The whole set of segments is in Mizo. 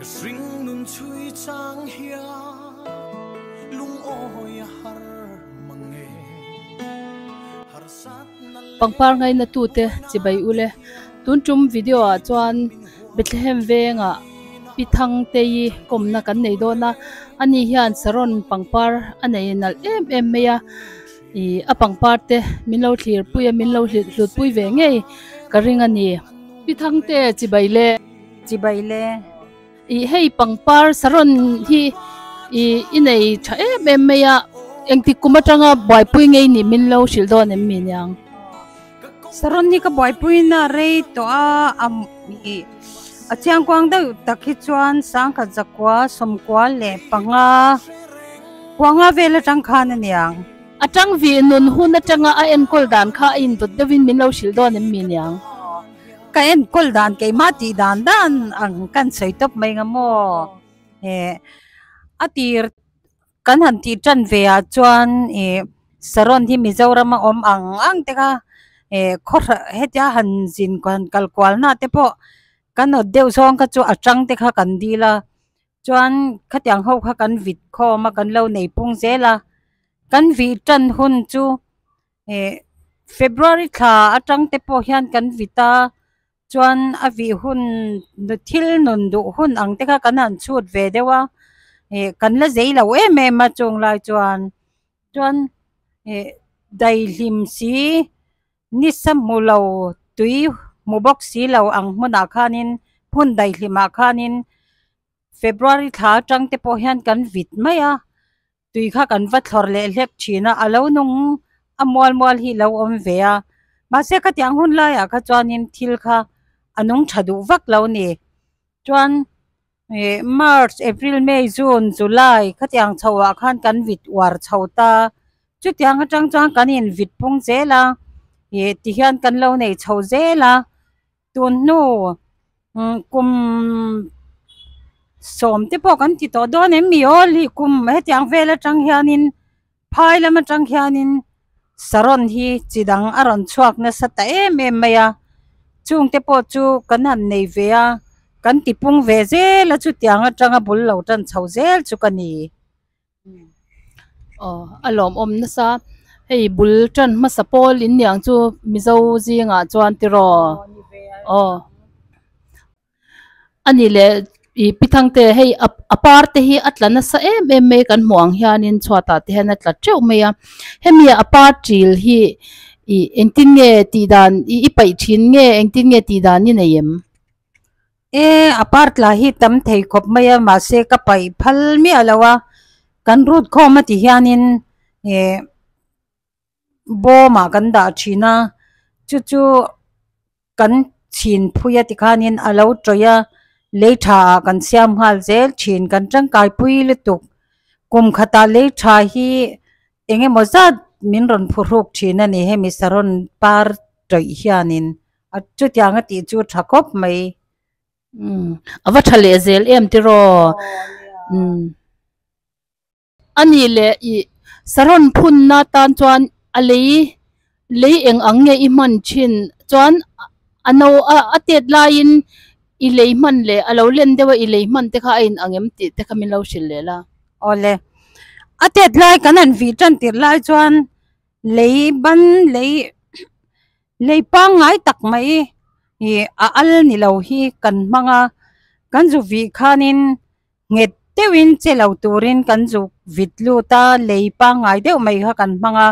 Ka hringnun chhui chang hian lungawi a har mang e. Harsatna leh Pangpar ngaina tute chibai ule tun tum video ah chuan Bethlehem vengah Pi Thangtei kawmna kan nei dawn a, ani hian saron pangpar a nei nalh em em mai a, ih a pangpar te min lo thlir pui a min lo hlut pui ve ngei ka ring a ni. Pi Thangte chibai le. Chibai le. Ih hei pangpar saron hi ih i nei tha em em mai a, engtik kum atanga buaipui ngei nih min lo hrilh dawn em mi niang? Saron hi ka buaipui na rei tawh a, a ih a chiangkuang deuh tak hi chuan sangkhat zakua sawmkua leh panga panga vel atang khan a niang. A tang vih nun hun atanga a enkawl dan kha a indawt deuhin min lo hrilh dawn em mi niang? Ka enkawl dan keimah tih dan dan ang kan sawi tawp mai nga maw? Eh a tir kan han tih tan ve ah chuan ih saron hi Mizoram a awm ang ang te kha eh khaw hra hetia han zin han kal kual na te pawh kan awt deuh zawng kha chu a tang te kha kan dil a chuan khatiang ho kha kan vit khawm a kan lo nei pung zel a kan vih tan hun chu. Eh February thla atang te pawh hian kan vit a chuan a vih hun thil nun duh hun ang te kha kan han chhut ve deuh a eh kan la zei lo em em a chung lai chuan chuan eh daihlim si nisa hmu lo tui hmu bawk si lo ang hmunah khanin hmun daihlimah khanin February thla atang te pawh hian kan vit mai a. Tui kha kan va thlawr leh hlek thin a, a lo nung a mual mual hi lo awm ve a. Mahse khatiang hun laiah kha chuanin thil kha a nung tha duh vak lo ni. Chuan ih March, April, May, June, July khatiang chho ah khan kan vit uar chho ta. Chutiang atang chuan kan in vit pung zel a, ih tihian kan lo nei chho zel a. Tun hnu kum sawm te pawh kan ti tawh dawn em mi aw li kum hetiang vel atang hianin phai lam atang hianin saron hi chi dang a rawn chhuak nasa ta em em mai a chung te pawh chu kan han nei ve a kan ti pung ve zel a chutiang atanga bul lo tan chho zel chu ka ni. Aw a lawmawm nasa hei bul tan hmasa pawl in niang chu mizo zingah chuan tiraw aw a ni leh ih pi thangte hei a a par te hi a tla nasa em em mai kan hmuh ang hianin chhuatah te hian a tla teuh mai a hemi a par til hi ih engtin nge tih dan ih i paih thin nge engtin nge tih dan i nei em? E a part lah hi tam thei khawp mai a mahse ka paih phal miah lo a kan rut khawm a ti hianin eh bawmah kan dah thin a chu chu kan chhin phui a tikhanin a lo tawih a lei tha ah kan siam nghal zel thin kan tangkai pui lutuk kum khatah lei tha hi eng emaw zat min rawn phuhruk thin a ni hemi saron par tawih hianin. A chutiang a tih chu tha khawp mai. Umm a va tha leh zel em tiraw? Umm a nih leh ih saron phunna tan chuan a lei lei eng ang nge i hman thin chuan a no a a tet laiin i lei hman leh a lo len deuh a i lei hman te kha a in ang em tih te kha min lo hrilh leh la. Awle a tet lai kan han vih tan tirh lai chuan lei ban lei Lei pangngai tak mai ih a al ni lo hi kan hmang a, kan zu vih khanin nghet deuhin che lo turin kan zu vit lut a, lei pangngai deuh mai kha kan hmang a,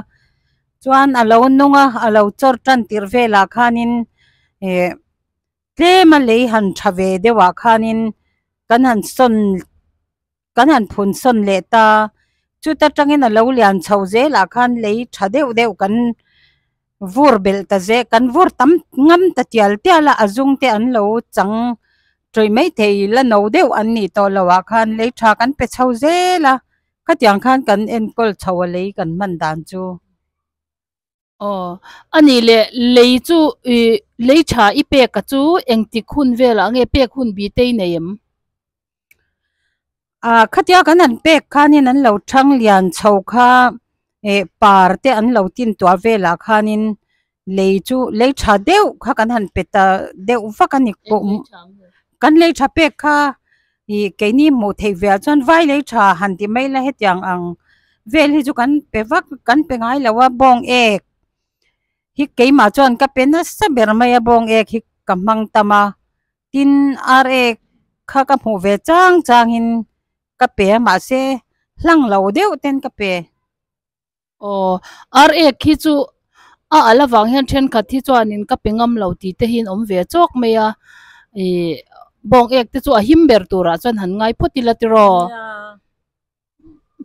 chuan a lo nung a, a lo chawr tan tirh velah khanin ih tlem a lei han tha ve deuhah khanin kan han sawn Kan han phun sawn leh ta, chuta tangin a lo lian chho zelah khan lei tha deuh deuh kan vur belh ta zel, kan vur tam ngam ta tial tial a, a zung te an lo chang tawih mai thei la no deuh an nih tawh loh ah khan lei tha kan pe chho zel a, khatiang khan kan enkawl chho a lei kan hman dan chu. Aw, a nih leh lei chu ih lei tha i pek a chu engtik hun velah nge pek hun bi te i nei em? Ah khatia kan han pek khanin an lo thang lian chho kha eh par te an lo tin tuah velah khanin lei chu lei tha deuh kha kan han pe ta deuh vak a ni kan lei tha pek kha. Ih keini hmuh theih ve ah chuan vai lei tha han ti mai la hetiang ang vel hi chu kan pe vak kan pe ngai lo a bawng ek hi keimah chuan ka pe nasa ber mai a bawng ek hi ka hmang tam a tin ar ek kha ka hmuh ve chang chang in ka pe a mahse hlang lo deuh ten ka pe. Aw, ar ek hi chu a al avang hian thenkhat hi chuanin ka pe ngam lo tih te hian awm ve chawk mai a, ih bawng ek te chu a him ber turah chuan han ngai phawt ila tiraw.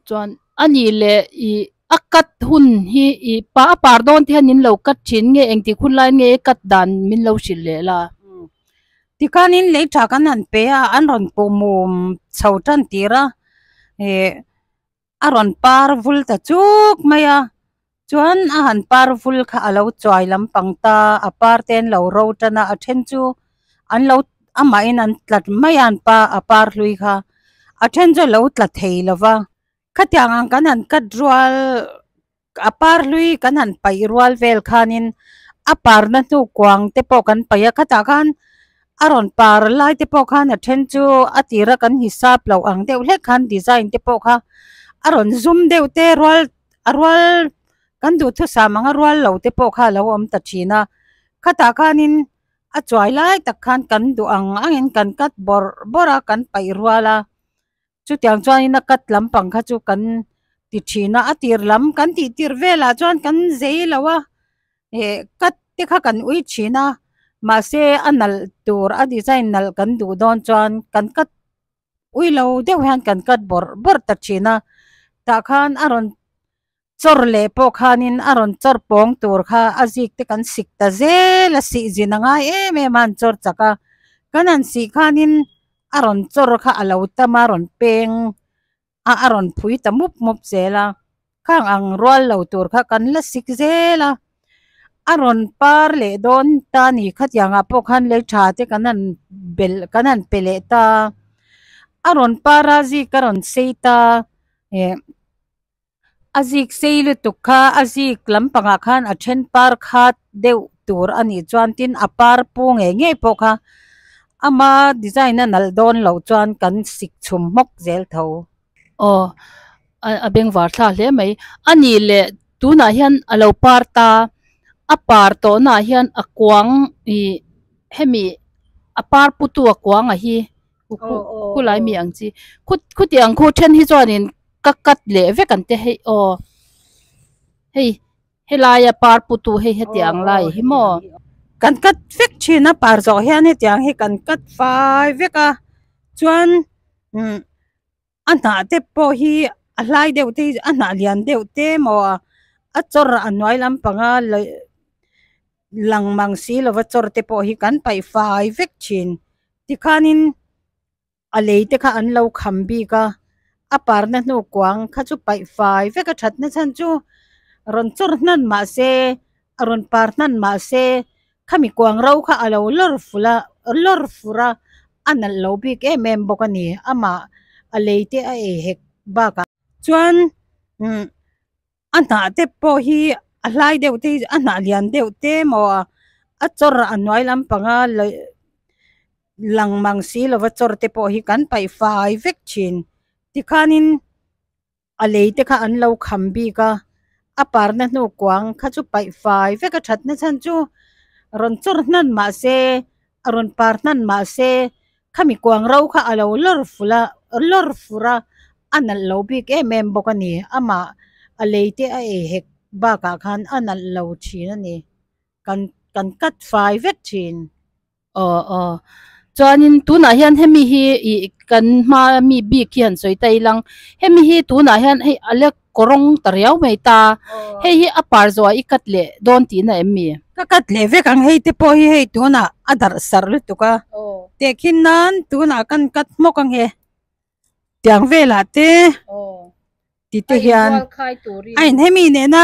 Chuan a nih leh ih a cut hun hi ih pa a par dawn te hian min lo cut thin nge engtik hun lai nge cut dan min lo hrilh leh la. Tikhanin lei tha kan han pe a, an rawn puh mum chho tan tir a, ih a rawn par vul ta chuk mai a chuan a han par vul kha a lo chuai lampang ta a par te an lo ro tan a a then chu an lo amahin an tlat mai a an pa a par hlui kha a then chu a lo tla thei lo va khatiang ang kan han cut rual a par hlui kan han paih rual vel khanin a parna hnu kuang te pawh kan paih a khatah khan a rawn par lai te pawh khan a then chu a tira kan hisap loh ang deuh hlek khan design te pawh kha a rawn zum deuh te rual a rual kan duhthusam anga rual lo te pawh kha a lo awm ta thin a khatah khanin a chuai lai tak khan kan duh ang angin kan cut bawrh bawrh a kan paih rual a. Chutiang chuanin a cut lampang kha chu kan ti thin a, a tir lam kan tih tir velah chuan kan zei lo a, eh cut te kha kan ui thin a, mahse a nalh tur a design nalh kan duh dawn chuan kan cut ui lo deuh hian kan cut bawrh bawrh ta thin a, tah khan a rawn chawr leh pawh khanin a rawn chawr pawng tur kha a zik te kan sik ta zel a, sih zin a ngai em em a an chawr chak a, kan han sih khanin a rawn chawr kha a lo tam a, a rawn peng a, a rawn phui ta mup mup zel a, khang ang rual lo tur kha kan la sik zel a, a rawn par leh dawn ta ni khatiang ah pawh khan lei tha te kan han belh kan han pe leh ta, a rawn par a zik a rawn sei ta eh. A zik sei lutuk kha a zik lampangah khan a then par khat deuh tur a nih chuan tin a par pu ngei ngei pawh kha ama design a nalh dawn loh chuan kan sik chhum hmawk zel tho. Aw a bengvar thla hle mai. A nih leh tunah hian a lo par ta, a par tawhnaah hian a kuang ih hemi a par putu a kuang a hi Khulai mi ang chi khuti ang khu then hi chuanin ka cut leh vek an te hei aw hei helaia par putu hei heti ang lai hi maw. Kan cut vek thin a par zawh hian hetiang hi kan cut fai vek a chuan umm a hnah te pawh hi a hlai deuh te hi a hnah lian deuh te maw a chawr a hnuai lampanga lang mang si lova chawr te pawh hi kan paih fai vek thin. Tikhanin a lei te kha an lo kham bik a, a parna hnu kuang kha chu paih fai vek a thatna chhan chu rawn chawr hnan mah se, a rawn par hnan mah se, khami kuang ro kha a lo lawr ful a, lawr fur a, a nalh lo bik em em bawk a ni. Amah a lei te a ei hek bakah chuan umm a hnah te pawh hi a hlai deuh te hi a hnah lian deuh te maw a chawr a hnuai lampanga lang mang si lova chawr te pawh hi kan paih fai vek thin tikhanin a lei te kha an lo kham bik a a parna hnu kuang kha chu paih fai vek a thatna chhan chu rawn chawr hnan mah se a rawn par hnan mah se khami kuang ro kha a lo lawr ful a lawr fur a a nalh lo bik em em bawk a ni amah a lei te a ei hek bakah khan a nalh lo thin a ni kan kan cut fai vek thin. Aw aw chuanin tunah hian hemi hi ih kan hma mi bik hi han sawi ta ilang hemi hi tunah hian hei a la kawrawng ta riau mai ta hei hi a par zawh ah i cut leh dawn tihna em mi? Ka cut leh vek ang hei te pawh hi hei tunah a darh sarh lutuk a tehkhin nan tunah kan cut hmawk ang he tiang velah te ti te hian a in hemi nena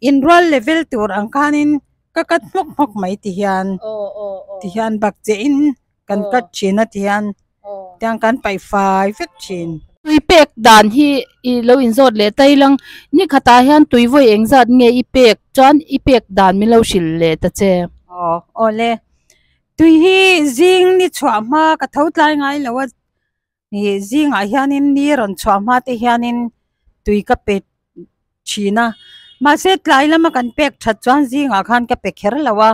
inrual level tur ang khanin ka cut hmawk hmawk mai ti hian ti hian bak che in kan cut thin a ti hian tiang kan paih fai vek thin. Tui pek dan hi i lo inzawt leh ta ilang ni khatah hian tui vawi engzat nge i pek chuan i pek dan min lo hrilh leh ta che. Aw awle tui hi zing ni chhuah hma ka tho tlai ngai lo a. Ih zingah hianin ni rawn chhuah hma te hianin tui ka pe thin a mahse tlai lama kan pek that chuan zingah khan ka pe kher lo a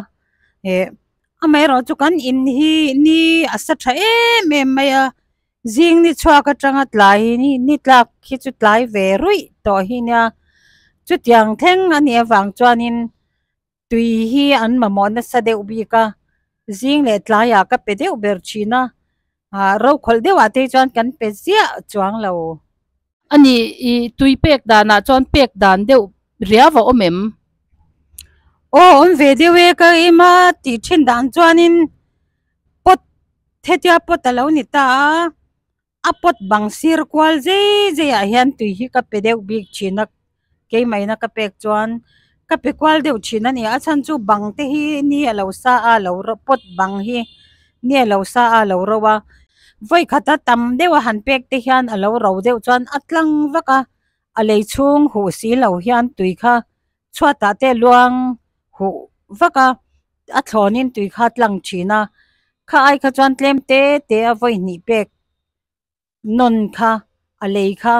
eh amaherawh chu kan in hi ni a sa tha em em mai a zing ni chhuak atanga tlai ni tlak hi chu tlai ve ruih tawh hi nia chutiang thleng a nih avang chuanin. Tui hi an mamawh nasa deuh bik a, zing leh tlaiah ka pe deuh ber thin a, ah rokhawlh deuhah te chuan kan pe ziah chuang lo. A ni, i tui pek danah chuan pek dan deuh riau a awm em? Aw, awm ve deuh e, ka ema tih thin dan chuanin pot hetia pot a lo ni ta a, A pot bang sir kual zei zei ah hian tui hi ka pe deuh bik thin a, keimahina ka pek chuan ka pe kual deuh thin a ni. A chhan chu bang te hi ni a lo sa a lo pot bang hi ni a lo sa a lo ro a, vawi khata tam deuh a han pek te hian a lo ro deuh chuan a tlang vak a, a lei chhung huh si lo hian tui kha chhuatah te luang huh vak a, a thlawnin tui kha a tlang thin a, kha ai kha chuan tlem te te a vawi hnih pek nawn kha a lei kha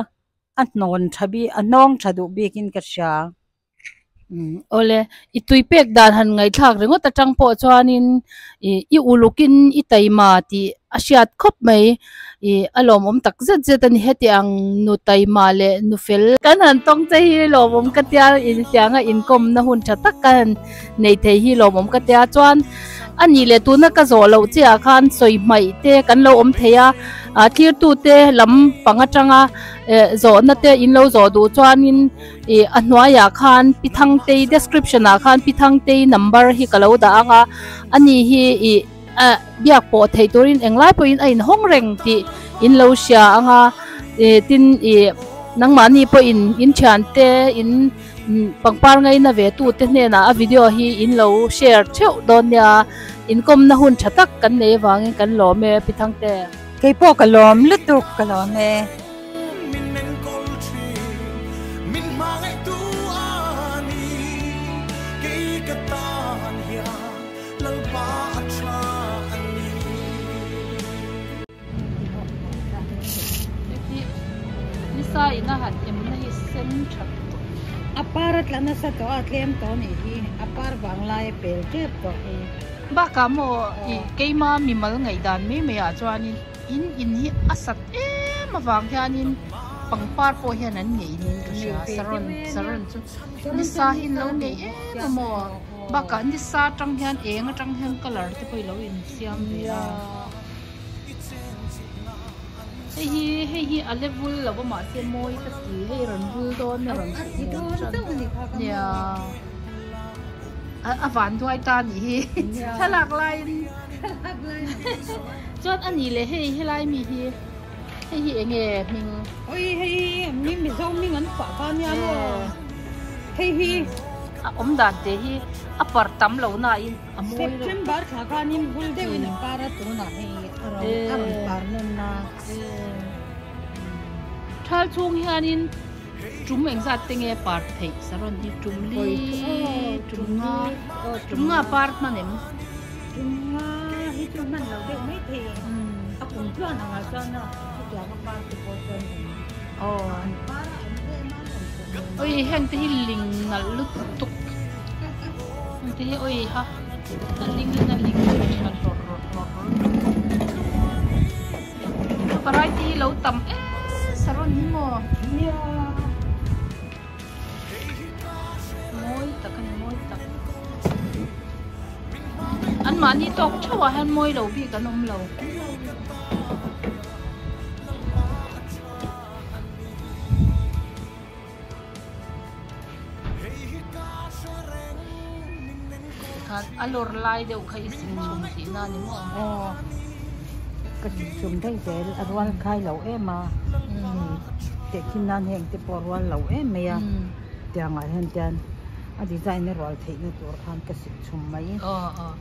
a hnawn tha bik a hnawng tha duh bikin ka hria. Awle, i tui pek dan han ngaihthlak ringawt atang pawh chuanin ih i ulukin i taima tih a hriat khawp mai. Ih a lawmawm tak zet zet a ni heti ang nu taima leh nu fel. Kan han tawng che hi lawmawm ka tia inhlianga inkawmna hun tha tak ka han nei thei hi lawmawm ka tia chuan a nih leh tuna ka zawh loh che ah khan sawi hmaih te kan lo awm thei a ah thlir te lam pang atanga eh zawhna te in lo zawh duh chuanin ih a hnuaiah khan pi Thangtei description ah khan pi Thangtei number hi ka lo dah ang a ani hi ih. Ah biak pawh theih turin englai pawhin a inhawng reng tih in lo hria ang a, ih tin ih nangmahni pawhin in thiante in pangpar ngaina ve tute hnenah a video hi in lo share theuh dawn nia, inkawmna hun tha tak kan nei avangin kan lawm e Pi Thangte. Keipawh ka lawm lutuk ka lawm e. Lalpa a tha a ni. Heti nisa in a han em na hi sen tha tawh. A par a tla nasa tawh a tlem tawh a nih hi, a par vang lai a pel tep tawh hi. Bakah maw i keima mimal ngaihdan mai mai ah chuanin in in hi a sat em avang hianin pangpar pawh hian an ngei niin ka hria, saron saron chu nisa hi an lo ngei em a maw. Bakah nisa atang hian eng atang hian colour te pawh i lo insiam ve a. Hei hi hei hi a level lo a mahse mawi ka ti hei rawn vul dawn a rawn chhuk dawn nia a van duai ta a nih hi thlalak laiin chuan a nih leh hei helai mi hi hei hi eng nge hming. Oi hei hi mizo hming an pah ta nia maw hei hi. A awm dan te hi a par tam lo na in a mawi reuh. September thla khanin bul deuhin a par a tunah hei a rawn a rawn par nawn a. Thal chhung hianin tum engzat te nge par theih saron hi tum li tum nga tum nga par hman em? Tum nga hi chu hman lo deuh mai thei a kum tluan angah chuan a chutiang a par te pawh chuan an par a an em a. Oi heng te hi ling nalh lutuk heng te hi oi ha a ling in a ling tha hlawrh hlawrh hlawrh hlawrh variety hi lo tam em saron hi maw nia mawi tak a ni mawi tak an mahni tawk theuh ah hian mawi lo bik an awm lo. Khan a lawr lai deuh kha i sing chhum tih na ni maw? Aw ka sing chhum daih zel a rual khai lo em a tehkhin nan heng te pawh a rual lo em mai a tiangah hian tian a design a rual theih na tur khan ka sing chhum mai. Aw aw.